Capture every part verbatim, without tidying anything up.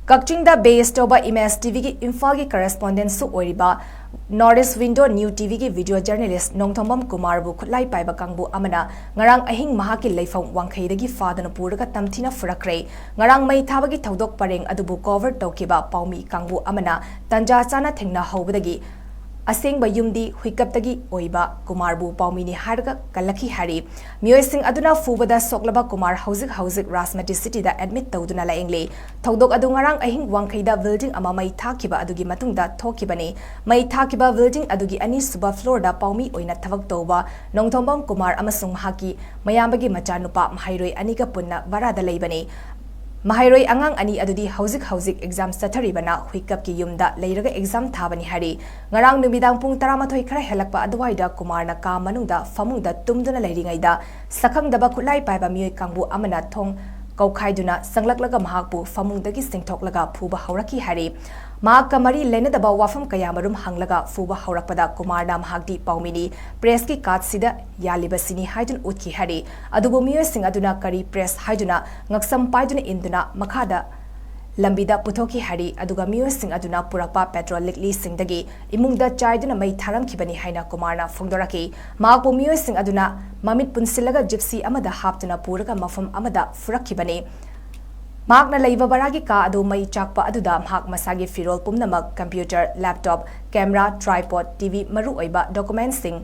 ꯀꯛꯆꯤꯡꯗ base ꯇꯧꯕ Image TVꯒꯤ ꯏꯝꯐꯥꯜꯒꯤ correspondentꯁꯨ ꯑꯣꯏꯔꯤꯕ North East Window New TVꯒꯤ video journalist Nongthombam ꯀꯨꯃꯥꯔꯕꯨ ꯈꯨꯠꯂꯥꯏ ꯄꯥꯏꯕ ꯀꯥꯡꯕꯨ ꯑꯃꯅ ꯉꯔꯥꯡ ꯑꯍꯤꯡ ꯃꯍꯥꯛꯀꯤ ꯂꯩꯐꯝ ꯋꯥꯡꯈꯩꯗꯒꯤ ꯐꯥꯗꯨꯅ ꯄꯨꯔꯒ ꯇꯝꯊꯤꯅ ꯐꯨꯔꯛꯈ꯭ꯔꯦ꯫ ꯉꯔꯥꯡ ꯃꯩ ꯊꯥꯕꯒꯤ ꯊꯧꯗꯣꯛ ꯄꯔꯦꯡ ꯑꯗꯨꯕꯨ cover ꯇꯧꯈꯤꯕ ꯄꯥꯎꯃꯤ ꯀꯥꯡꯕꯨ ꯑꯃꯅ ꯇꯟꯖꯥ ꯆꯥꯅ ꯊꯦꯡꯅꯍꯧꯕꯗꯒꯤ ꯑꯁꯦꯡꯕ ꯌꯨꯝꯗꯤ ꯍꯨꯏꯀꯞꯇꯒꯤ ꯑꯣꯏꯕ ꯀꯨꯃꯥꯔꯕꯨ ꯄꯥꯎꯃꯤꯅꯤ ꯍꯥꯏꯔꯒ ꯀꯜꯂꯛꯈꯤ ꯍꯥꯏꯔꯤ꯫ ꯃꯤꯑꯣꯏꯁꯤꯡ ꯑꯗꯨꯅ ꯐꯨꯕꯗ ꯁꯣꯛꯂꯕ ꯀꯨꯃꯥꯔ ꯍꯧꯖꯤꯛ ꯍꯧꯖꯤꯛ ꯔꯥꯖꯃꯇꯤ cityꯗ admit ꯇꯧꯗꯨꯅ ꯂꯥꯌꯦꯡꯂꯤ꯫ ꯊꯧꯗꯣꯛ ꯑꯗꯨ ꯉꯔꯥꯡ ꯑꯍꯤꯡ ꯋꯥꯡꯈꯩꯗ building ꯑꯃ ꯃꯩ ꯊꯥꯈꯤꯕ ꯑꯗꯨꯒꯤ ꯃꯇꯨꯡꯗ ꯊꯣꯛꯈꯤꯕꯅꯤ꯫ ꯃꯩ ꯊꯥꯈꯤꯕ building ꯑꯗꯨꯒꯤ ꯑꯅꯤꯁꯨꯕ floorꯗ ꯄꯥꯎꯃꯤ ꯑꯣꯏꯅ ꯊꯕꯛ ꯇꯧꯕ ꯅꯣꯡꯊꯣꯝꯕꯝ ꯀꯨꯃꯥꯔ ꯑꯃꯁꯨꯡ ꯃꯍꯥꯛꯀꯤ ꯃꯌꯥꯝꯕꯒꯤ ꯃꯆꯥꯅꯨꯄꯥ ꯃꯍꯩꯔꯣꯏ ꯑꯅꯤꯒ ꯄꯨꯟꯅ ꯚꯔꯥꯗ ꯂꯩꯕꯅꯤ꯫ ꯃꯍꯩꯔꯣꯏ ꯑꯉꯥꯡ ꯑꯅꯤ ꯑꯗꯨꯗꯤ ꯍꯧꯖꯤꯛ ꯍꯧꯖꯤꯛ exam ꯆꯠꯊꯔꯤꯕꯅ ꯍꯨꯏꯀꯞꯀꯤ ꯌꯨꯝꯗ ꯂꯩꯔꯒ exam ꯊꯥꯕꯅꯤ ꯍꯥꯏꯔꯤ꯫ ꯉꯔꯥꯡ ꯅꯨꯃꯤꯗꯥꯡ ꯄꯨꯡ ꯇꯔꯥꯃꯥꯊꯣꯏ ꯈꯔ ꯍꯦꯜꯂꯛꯄ ꯑꯗꯨꯋꯥꯏꯗ ꯀꯨꯃꯥꯔꯅ ꯀꯥ ꯃꯅꯨꯡꯗ ꯐꯃꯨꯡꯗ ꯇꯨꯝꯗꯨꯅ ꯂꯩꯔꯤꯉꯩꯗ ꯁꯛꯈꯪꯗꯕ ꯈꯨꯠꯂꯥꯏ ꯄꯥꯏꯕ ꯃꯤꯑꯣꯏ ꯀꯥꯡꯕꯨ ꯑꯃꯅ ꯊꯣꯡ ꯀꯧꯈꯥꯏꯗꯨꯅ ꯆꯪꯂꯛꯂꯒ ꯃꯍꯥꯛꯄꯨ ꯐꯃꯨꯡꯗꯒꯤ ꯆꯤꯡꯊꯣꯛꯂꯒ ꯐꯨꯕ ꯍꯧꯔꯛꯈꯤ ꯍꯥꯏꯔꯤ꯫ ꯃꯍꯥꯛꯀ ꯃꯔꯤ ꯂꯩꯅꯗꯕ ꯋꯥꯐꯝ ꯀꯌꯥꯃꯔꯨꯝ ꯍꯪꯂꯒ ꯐꯨꯕ ꯍꯧꯔꯛꯄꯗ ꯀꯨꯃꯥꯔꯅ ꯃꯍꯥꯛꯇꯤ ꯄꯥꯎꯃꯤꯅꯤ, pressꯀꯤ cardꯁꯤꯗ ꯌꯥꯜꯂꯤꯕꯁꯤꯅꯤ ꯍꯥꯏꯗꯨꯅ ꯎꯠꯈꯤ ꯍꯥꯏꯔꯤ꯫ ꯑꯗꯨꯕꯨ ꯃꯤꯑꯣꯏꯁꯤꯡ ꯑꯗꯨꯅ ꯀꯔꯤ press ꯍꯥꯏꯗꯨꯅ ꯉꯛꯁꯝ ꯄꯥꯏꯗꯨꯅ ꯏꯟꯗꯨꯅ ꯃꯈꯥꯗ ꯂꯝꯕꯤꯗ ꯄꯨꯊꯣꯛꯈꯤ ꯍꯥꯏꯔꯤ꯫ ꯑꯗꯨꯒ ꯃꯤꯑꯣꯏꯁꯤꯡ ꯑꯗꯨꯅ ꯄꯨꯔꯛꯄ petrol ꯂꯤꯛꯂꯤꯁꯤꯡꯗꯒꯤ ꯏꯃꯨꯡꯗ ꯆꯥꯏꯗꯨꯅ ꯃꯩ ꯊꯥꯔꯝꯈꯤꯕꯅꯤ ꯍꯥꯏꯅ ꯀꯨꯃꯥꯔꯅ ꯐꯣꯡꯗꯣꯔꯛꯈꯤ꯫ ꯃꯍꯥꯛꯄꯨ ꯃꯤꯑꯣꯏꯁꯤꯡ ꯑꯗꯨꯅ ꯃꯃꯤꯠ ꯄꯨꯟꯁꯤꯜꯂꯒ gypsy ꯑꯃꯗ ꯍꯥꯞꯇꯨꯅ ꯄꯨꯔꯒ ꯃꯐꯝ ꯑꯃꯗ ꯐꯨꯔꯛꯈꯤꯕꯅꯤ꯫ ꯃꯍꯥꯛꯅ ꯂꯩꯕ ꯚꯔꯥꯒꯤ ꯀꯥ ꯑꯗꯨ ꯃꯩ ꯆꯥꯛꯄ ꯑꯗꯨꯗ ꯃꯍꯥꯛ ꯃꯁꯥꯒꯤ ꯐꯤꯔꯣꯜ ꯄꯨꯝꯅꯃꯛ, computer, laptop, camera, tripod, TV, ꯃꯔꯨꯑꯣꯏꯕ documentsꯁꯤꯡ,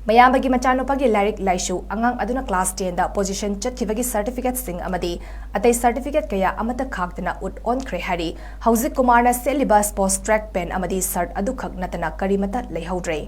ꯃꯌꯥꯝꯕꯒꯤ ꯃꯆꯥꯅꯨꯄꯥꯒꯤ ꯂꯥꯏꯔꯤꯛ ꯂꯥꯏꯁꯨ, ꯑꯉꯥꯡ ꯑꯗꯨꯅ class tenꯗ position ꯆꯠꯈꯤꯕꯒꯤ certificateꯁꯤꯡ ꯑꯃꯗꯤ ꯑꯇꯩ certificate ꯀꯌꯥ ꯑꯃꯠꯇ ꯈꯥꯛꯇꯅ ꯎꯠ ꯑꯣꯟꯈ꯭ꯔꯦ ꯍꯥꯏꯔꯤ꯫ ꯍꯧꯖꯤꯛ ꯀꯨꯃꯥꯔꯅ ꯁꯦꯠꯂꯤꯕ sports track pant ꯑꯃꯗꯤ shirt ꯑꯗꯨꯈꯛ ꯅꯠꯇꯅ ꯀꯔꯤꯃꯠꯇ ꯂꯩꯍꯧꯗ꯭ꯔꯦ꯫